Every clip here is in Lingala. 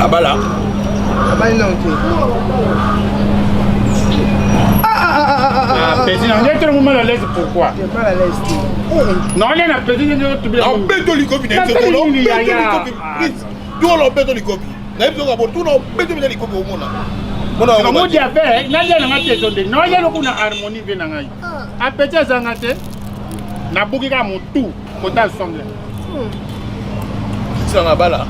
Abala. Abali nano te. Petit na ngai tolo mal à l'aise pourquoi? Mal à l'aise te. Non, on est na petit ngai to bila. Obeto likofi na biso tolo. Obeto likofi. Tolo obeto likofi. Na biso ka bo tuna obeto bila likofi omona. Mona modi ape nalia na ngai te zonde. Non, ya lokuna harmonie ve na ngai. Apeti azanga te. Nabuki kaka motu. Kota songe. Sanga bala.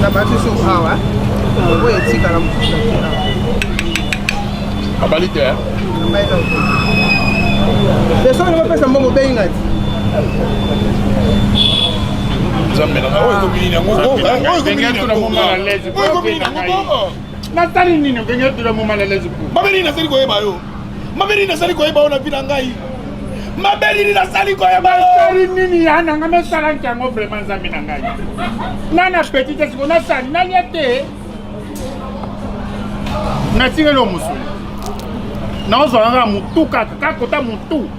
Na bato so awa oyo etikala mosusu na te awa. Abali te. Abali na te. Soki bapesa mbongo obengi nga ti. Nzambe na oyo ekomi nini yango? Oyo ekomi nini yango? Oyo ekomi nini yango? Nasali nini ndenge tula mo mal à l'aise pour. Mabe nini nasali koyeba yo? Mabe nini nasali koyeba yo na vie na ngai? Mabe nini nasali koyeba yo? Nasali nini ya na ngai nasalaki yango vraiment nzambe na ngai. Na na petit te siko nasali nalia te. Natikeli yo mosuni. Naozwa kaka motu kaka kaka kota motu.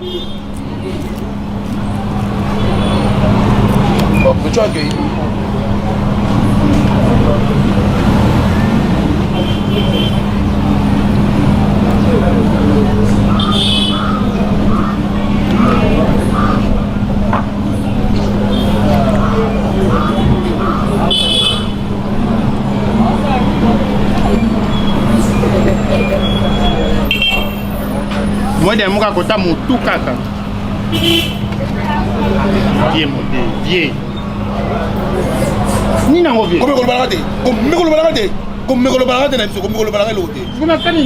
Bon, tu as accueilli. Mwede ya moka kota motu kaka. Vie mode, vie. Nini yango vie? Komekolobalaka te, komekolobalaka te, komekolobalaka te na biso, komekolobalaka eloko te. Kuna sani.